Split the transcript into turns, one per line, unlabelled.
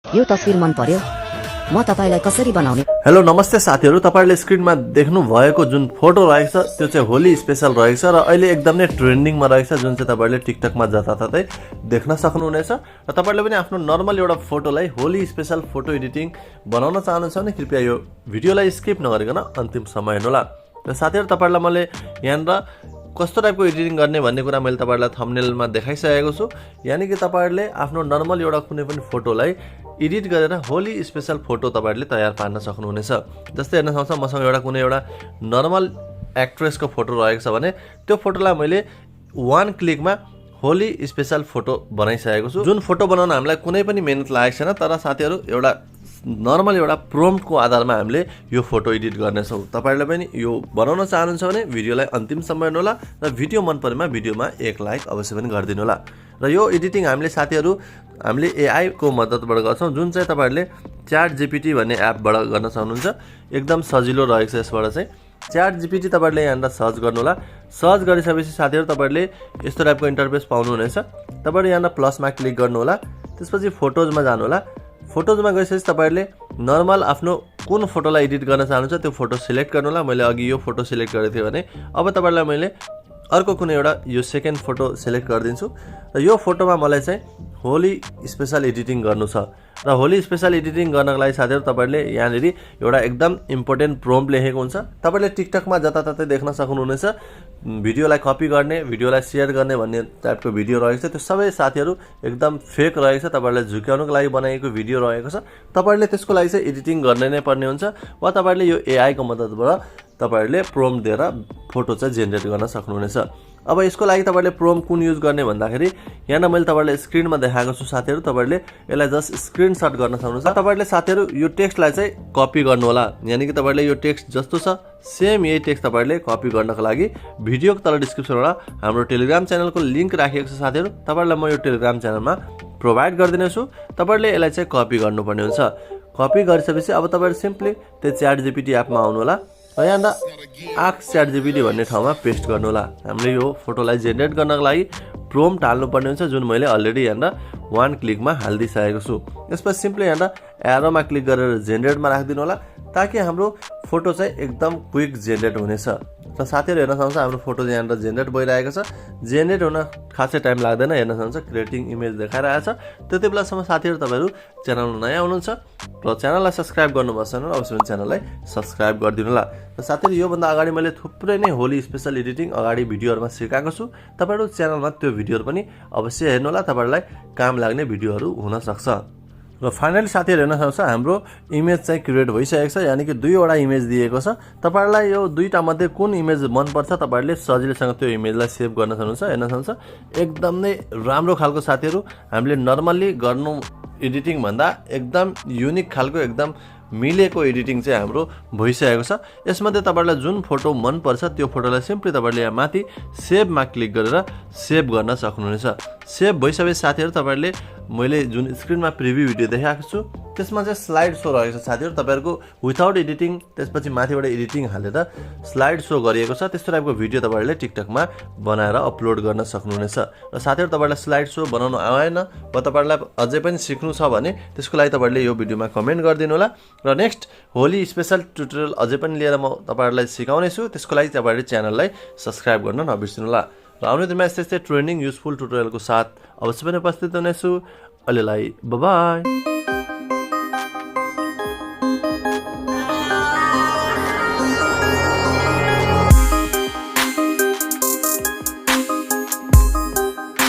यो तस्बिर मन पर्यो, म तपाईलाई कसरी बनाउने।
हेलो नमस्ते साथीहरु, तपाईहरुले स्क्रिनमा देख्नु भएको जुन फोटो रहेको छ त्यो चाहिँ होली स्पेशल रहेको छ र अहिले एकदम नै ट्रेन्डिङमा रहेको छ, जुन चाहिँ तपाईहरुले टिकटकमा जताततै देख्न सक्नुहुनेछ। र तपाईहरुले पनि आफ्नो नर्मल एउटा फोटोलाई होली स्पेशल फोटो एडिटिङ बनाउन चाहनुहुन्छ भने कृपया यो भिडियोलाई स्किप नगरिकन अन्तिम सम्म हेर्नुहोला। र साथीहरु, तपाईहरुलाई मैले यहाँनिर कस्तो टाइपको एडिटिङ गर्ने भन्ने कुरा मैले तपाईहरुलाई थम्बनेलमा देखाइसकेको छु। यानी कि तपाईहरुले आफ्नो नर्मल एउटा कुनै पनि फोटोलाई एडिट गरेर होली स्पेशल फोटो तपाईहरुले तयार पार्न सक्नुहुनेछ। जस्तै हेर्न सक्नुहुन्छ मसँग एउटा कुनै एउटा नर्मल एक्ट्रेसको फोटो रहेको छ भने त्यो फोटोलाई मैले वान क्लिकमा होली स्पेशल फोटो बनाइसकेको छु। जुन फोटो बनाउन हामीलाई कुनै पनि मेहनत लागेको छैन, तर साथीहरु एउटा नर्मल एउटा प्रोम्प्टको आधारमा हामीले यो फोटो एडिट गर्नेछौँ। तपाईहरुले पनि यो बनाउन चाहनुहुन्छ भने भिडियोलाई अन्तिमसम्म हेर्नुहोला र भिडियो मन परेमा भिडियोमा एक लाइक अवश्य पनि गरिदिनु होला। र यो एडिटिङ हामीले एआई को मद्दतबाट गर्छौँ, जुन चाहिँ तपाईहरुले च्याट जीपीटी भन्ने एपबाट गर्न सक्नुहुन्छ। एकदम सजिलो रहेको छ। यसबाट चाहिँ च्याट जीपीटी तपाईहरुले यहाँनिर सर्च गर्नु होला। सर्च गरिसकेपछि साथीहरु तपाईहरुले यस्तो टाइपको इन्टरफेस पाउनुहुनेछ। तपाईहरु यहाँनिर प्लसमा क्लिक गर्नु होला, त्यसपछि फोटोजमा जानु होला। फोटोजमा गइसकेपछि तपाईहरुले नर्मल आफ्नो कुन फोटोलाई एडिट गर्न चाहनुहुन्छ त्यो फोटो सिलेक्ट गर्नु होला। मैले अघि यो फोटो सिलेक्ट गरेको थिएँ भने अब तपाईहरुलाई मैले अर्को कुनै एउटा यो सेकेन्ड फोटो सिलेक्ट गरिदिन्छु। र यो फोटोमा मलाई चाहिँ होली स्पेशल एडिटिङ गर्नु छ। र होली स्पेशल एडिटिङ गर्नको लागि साथीहरु तपाईहरुले यहाँनिर एउटा एकदम इम्पोर्टेन्ट प्रोम्प्ट लेखेको हुन्छ। तपाईहरुले टिकटकमा जताततै देख्न सक्नुहुनेछ। भिडियोलाई कपी गर्ने, भिडियोलाई शेयर गर्ने भन्ने टाइपको भिडियो रहेको छ। त्यो सबै साथीहरु एकदम फेक रहेको छ। तपाईहरुलाई झुक्याउनको लागि बनाएको भिडियो रहेको छ। तपाईहरुले त्यसको लागि चाहिँ एडिटिङ गर्ने नै पर्ने हुन्छ, वा तपाईहरुले यो एआई को मद्दतबाट तपाईहरुले प्रोम्प्ट दिएर फोटो चाहिँ जेनेरेट गर्न सक्नुहुनेछ। अब यसको लागि तपाईहरुले प्रोम्प्ट कुन युज गर्ने भन्दाखेरि यहाँ मैले तपाईहरुलाई स्क्रिनमा देखाएको छु। साथीहरु तपाईहरुले यसलाई जस्ट स्क्रिनशट गर्न सक्नुहुन्छ। तपाईहरुले साथीहरु यो टेक्स्टलाई चाहिँ कपी गर्नु होला। यानी कि तपाईहरुले यो टेक्स्ट जस्तो छ सेम यही टेक्स्ट तपाईहरुले कपी गर्नको लागि भिडियोको तल डिस्क्रिप्सनबाट हाम्रो टेलिग्राम च्यानलको लिंक राखिएको छ। साथीहरु तपाईहरुलाई म यो टेलिग्राम च्यानलमा प्रोभाइड गरिदिनेछु। तपाईहरुले यसलाई चाहिँ कपी गर्नुपर्ने हुन्छ। कपी गरिसकेपछि अब तपाईहरु सिम्पली त्यो च्याट जीपीटी एपमा आउनु होला र यहाँनिर आस्क च्याट जीपीटी भन्ने ठाउँमा पेस्ट गर्नु होला। हामीले यो फोटोलाई जेनेरेट गर्नको लागि प्रोम्प्ट हाल्नुपर्ने हुन्छ, जुन मैले अलरेडी यहाँनिर वान क्लिकमा हालिदिइसकेको छु। यसपछि सिम्पली यहाँनिर एरोमा क्लिक गरेर जेनेरेटमा राखिदिनु होला, ताकि हाम्रो फोटो चाहिँ एकदम क्विक जेनेरेट हुनेछ। र साथीहरु हेर्न सक्नुहुन्छ हाम्रो फोटो यहाँनिर जेनेरेट भइरहेको छ। जेनेरेट हुन खासै टाइम लाग्दैन। हेर्न सक्नुहुन्छ क्रिएटिङ इमेज देखाइरहेछ। त्यति बेलासम्म साथीहरु तपाईहरु च्यानलमा नयाँ हुनुहुन्छ र च्यानललाई सब्स्क्राइब गर्नुभएको छैन भने अवश्य पनि च्यानललाई सब्स्क्राइब गरिदिनु होला। र साथीहरु योभन्दा अगाडि मैले थुप्रै नै होली स्पेशल एडिटिङ अगाडि भिडियोहरुमा सिकाएको छु। तपाईहरु च्यानलमा त्यो भिडियोहरु पनि अवश्य हेर्नु होला, तपाईहरुलाई काम लाग्ने भिडियोहरु हुन सक्छ। र फाइनली साथीहरु हेर्न सक्नुहुन्छ हाम्रो इमेज चाहिँ क्रिएट भइसकेको छ। यानी कि दुईवटा इमेज दिएको छ। तपाईहरुलाई यो दुईटा मध्ये कुन इमेज मन पर्छ तपाईहरुले सजिलैसँग त्यो इमेजलाई सेभ गर्न सक्नुहुन्छ। हेर्न सक्नुहुन्छ एकदम नै राम्रो खालको साथीहरु हामीले नर्मली गर्नु एडिटिङ भन्दा एकदम युनिक खालको एकदम मिलेको एडिटिङ चाहिँ हाम्रो भइसकेको छ। यसमध्ये तपाईहरुलाई जुन फोटो मन पर्छ त्यो फोटोलाई सिम्पली तपाईहरुले यहाँ माथि सेभमा क्लिक गरेर सेभ गर्न सक्नुहुनेछ। सेभ भइसकेपछि साथीहरु तपाईहरुले मैले जुन स्क्रिनमा प्रिभ्यू भिडियो देखाएको छु त्यसमा चाहिँ स्लाइड शो रहेको छ। साथीहरु तपाईहरुको विदाउट एडिटिङ त्यसपछि माथिबाट एडिटिङ हालेर स्लाइड शो गरिएको छ। त्यस्तो टाइपको भिडियो तपाईहरुले टिकटकमा बनाएर अपलोड गर्न सक्नुहुनेछ। र साथीहरु तपाईहरुलाई स्लाइड शो बनाउन आएन वा तपाईहरुलाई अझै पनि सिक्नु छ भने त्यसको लागि तपाईहरुले यो भिडियोमा कमेन्ट गरिदिनु होला। र नेक्स्ट होली स्पेशल ट्युटोरियल अझै पनि लिएर म तपाईहरुलाई सिकाउने छु। त्यसको लागि तपाईहरुले च्यानललाई सब्स्क्राइब गर्न नबिर्सनु होला। र आउने दिनमा यस्तै ट्रेन्डिङ युजफुल ट्युटोरियलको साथ अवश्य पनि उपस्थित हुनेछु। अहिलेलाई बाइ बाइ।